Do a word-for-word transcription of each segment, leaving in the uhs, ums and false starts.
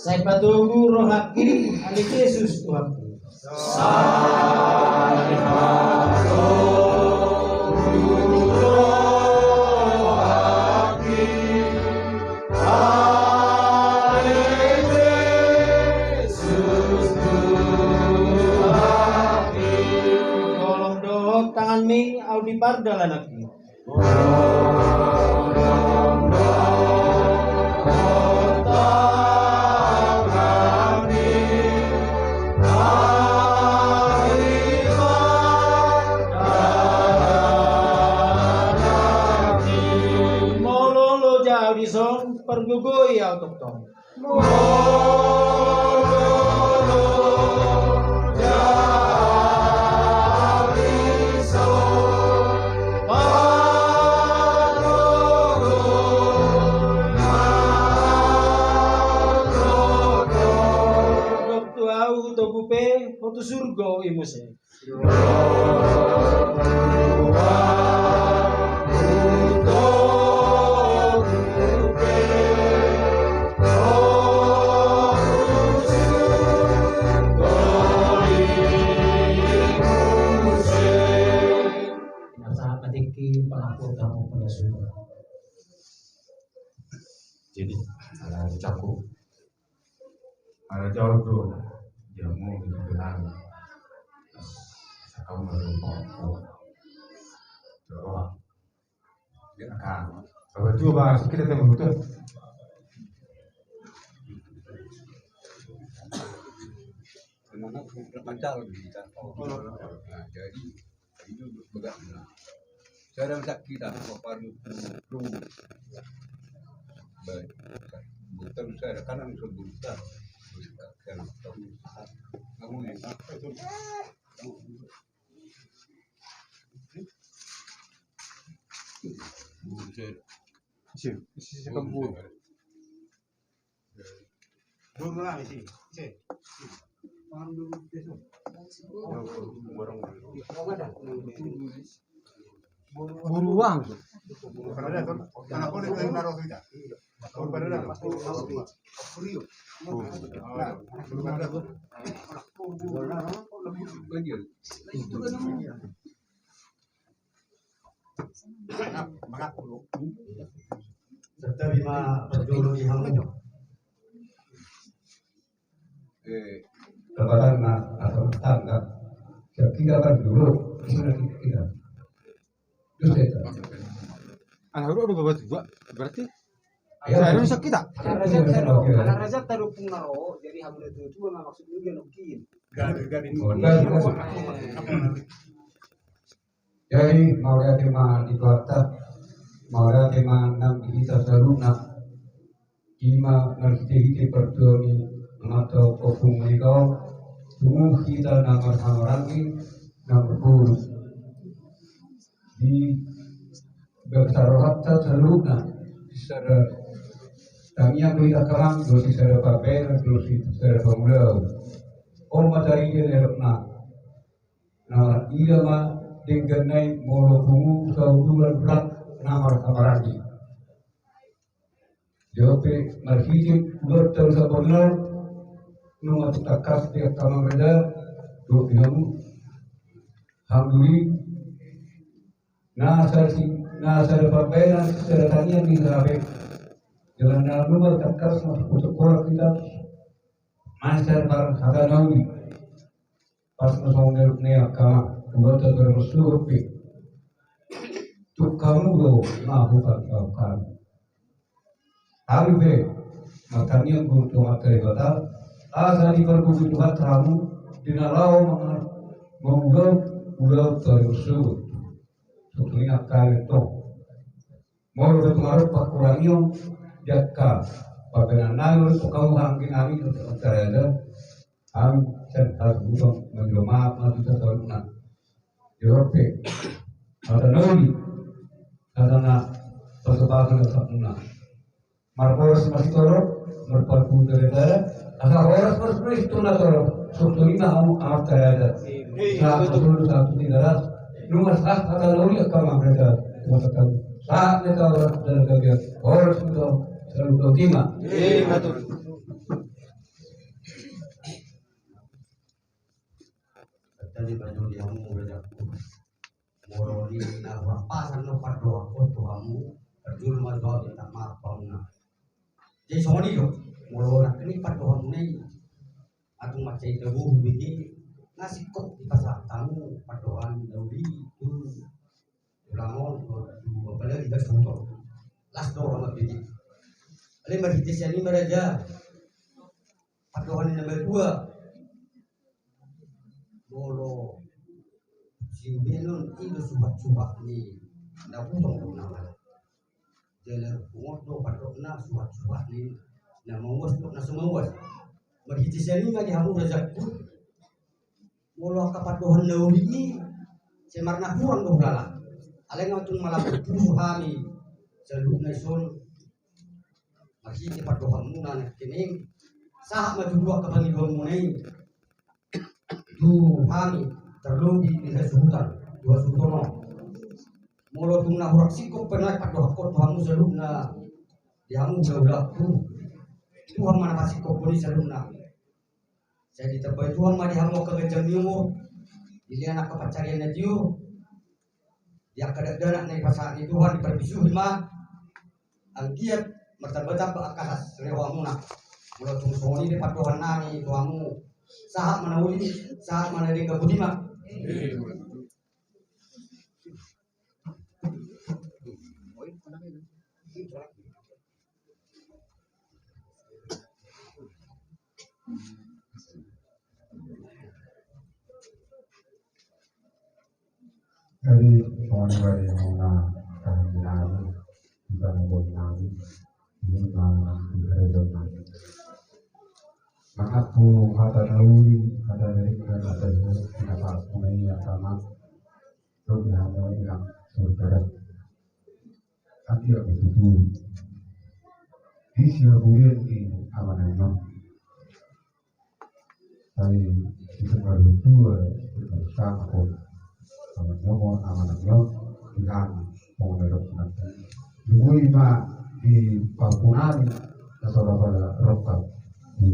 Sai patogu rohangki ale Jesus Tuhanki. Holong dohot tanganmi ahu di pardalananki. Molo loja ahu dison, pargogoi ahu tongtong. Dohot tu ahu, hutogu pe ho tu surgo i muse. Jadi, ala ucapku. Ala jauh tu jamu di bilang. Sakau malu pokok. Coba. Dia kan. Coba tu, Bang, kita temu tu. Semangat berpancar gitu. Nah, jadi ini berat, nah. Saya ada sakit, ada paparu, baik. Bukan saya ada kanan, saya buta. Saya tahu. Kamu yang apa itu? Buset. Isi, isi, isi kebun. Buruan. Tetapi ma perjolo di hamu. Eh, kepala na atau tangga. Kita kan dulu, kita. Terus kita. Anak udah, udah bawa dua, berarti. Ayo. Saya rusak kita. Anak raja tadi, anak raja tadi pun naro, jadi hamu itu cuma maksud juga nukin. Gak ada, gak ada. Oh, gak ada. Jadi, mauliate ma di Tuhanta, mauliate ma nang di hita saluhutna, ima marhite-hite parjuangan ni amanta Ompung Manikau, tubu hita na marhahamaranggi, na marboru. Di bagasan rohanta saluhutna, sisada tangiang do hita, angka amang, dohot sisada pambahenan, dohot sisada pangulaon. On ma tarida na elokna. Na ida ma denggan nai molo pungu saudul ni rap na marhahamaranggi. Jawab pe marhite ular tahu sabar nau, nunga tutangkas pe angka amang raja, dohot di hamu. Alhamdulillah, na sada si, na sada pambahenan, sada tangiang di hita pe. Jala na nunga tangkas masuk tu kolak hita, mansai marhata na uli. Pas na songon na nidok ni angka amang, ular tahu sabar nau pe. Tung hamu do na hupangkau hami. Hami pe martangiang tu Amanta Debata, asa dipargogoi Tuhanta hamu di na laho mangulahon ulaon tu ari marsogot. Songon i angka amang, tong. Molo tung adong pangkurangion di angka pambahenan nami, molo tung hamu haha anggi nami, tung angka raja, hami sian hasuhuton mangido maaf ma tu hita saluhutna. Jawab pe. Hata na uli. Hata na pasu-pasu na sampurna. Marhoras ma sitorop, marparbue ma dara-dara, asa horas ma sitorop, na torop, songon i ma hamu amanta raja. Sahat ma solu sahat tu Tigaras, nunga sahat hata na uli angka amang raja, nunga sahat hata na uli angka amang raja, horas ma sitorop, saluhut, boti ma. Ima tutu. Di baju di hamu raja. Molo di na hurang pasan do pandohan on tu hamu, parjolo ma jo au minta maaf tu hamuna. Jadi songon i do, molo nangkin i pandohanmuna i, atung mansai taboan bege, na singkop dipasahat hamu pandohan na uli tu tulang on, tu apalagi hasuhuton. Las do roha ma bege. Alai marhite sian i ma raja. Pandohan ni na matua. Molo siubenon i do suhat-suhat ni na butong dohot na matua. Jala pungot do pandokna suhat-suhat ni na mauas dohot na so mauas. Marhite sian i ma di hamu raja on. Molo angka pandohan na uli i, sai marnahurang do hulala. Alai nga tung malambok pusu hami saluhutna dison. Marhite pandohanmuna nangkin i, sahat ma tu angka pangidoanmuna i tu hami, tarlobi di hasuhuton, tu hasuhuton on. Molo tung na hurang singkop pe na pandohan on tu hamu saluhutna, di hamu hulahulangku, Tuhan ma na pasingkophon i saluhutna. Sai ditambai Tuhan ma di hamu angka ganjang ni umur, dilehon angka pansarian na tio, di angka dakdanak na dipasahat ni Tuhan, diparbisuhi ma, anggiat martambatamba angka hasrohamuna. Molo tung songon i do pandohan nami tu hamu, sahat ma na uli, sahat ma na denggan, boti ma. Jadi songon i ma di hamuna tahanan nami, di pangidoan nami, di hamuna di harajaon nami. Mangaku hata na uli, hata na denggan, hata na pinasahat muna i, angka amang dohot di hamu inang soripada. Anggiat ma tutu disi habulian ni amanami on. Sai disi martua, disi martangkon amanami on, amanami on di hami, songon na didok nami. Dung i ma di pahompu nami na so ra pada rongkap di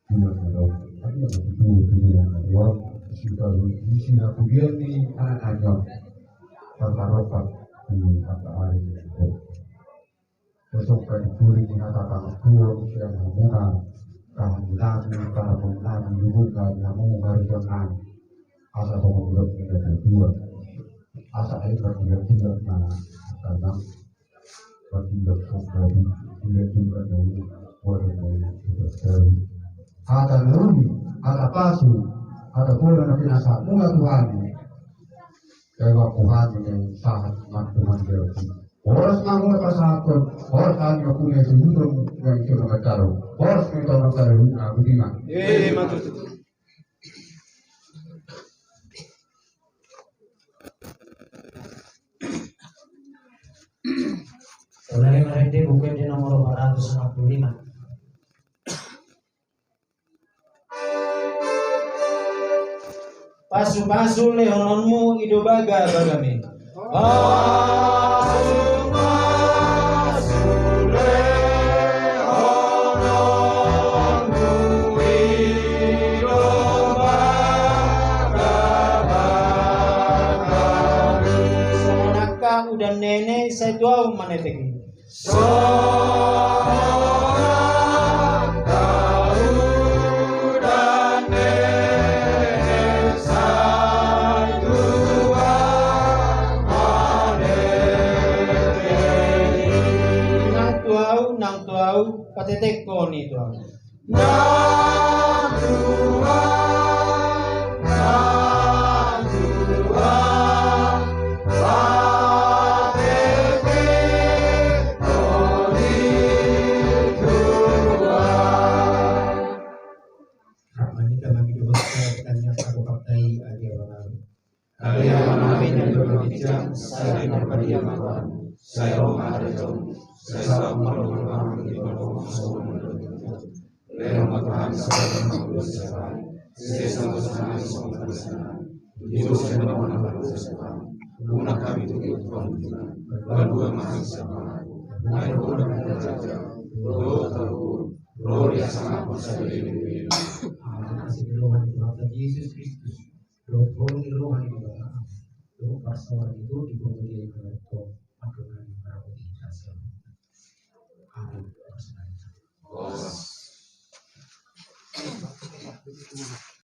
Tulang na dong. Tapi yang itu tulang na dong. Sitahu isi aku dia ni anak anyong. Tataropak tu mata hari itu. Besok kan tuling ni hata tangan tulang siang hamuna. Tahan nami, tahan nami, hubungan nami, hari nami. Asa pemudok ni dua. Asa air bertiga-tiga na tanam. Hata na uli, hata pasu, hata pola na pinasahat muna tu hami. Ewa ku hami na sahat ma tu hami. Horas ma muna pasahathon, horas hami ma muna suhudon, yang sudah bertaruh. Horas ma muna taruh, aku terima. Eh, maksud. Ulangi marende buku ende nomor empat ratus enam puluh lima. Pasu-pasu lehononmu i do bagabagami. Pasu-pasu lehononmu i do bagabagami. Songon angka udan nene sai tu ahu manetek i. Songon angka udan nene sai tu ahu manetek i. Nang tu ahu, nang tu ahu, patetekhon i tu ahu. Nang tu ahu, nang tu ahu, patetekhon i tu ahu. Rap ma hita mangido hostia di tangiang parupatai adia wangaru. Adia wangaru na di banua ginjang, sai pinarbadia ma roham, sai ro ma harajaonmu, sai saut ma lomo ni roham di banua tonga songon na di banua tonga. Lehon ma tu hami sadari on hangoluan siapari, sesa ma dosanami songon na dosanami di dosa ni na mangolu hami. Unang hami tugi tu pangunjunan, palua ma hami sian pangago. Ai Ho do na harajaon, dohot haluaon, ro di hasangapon sadari on. Amen. Asi ni roha ni Tuhanta Jesus Kristus. Marsoal itu di bawah dia itu. Aku kan para putih kasih. Aku harus baca.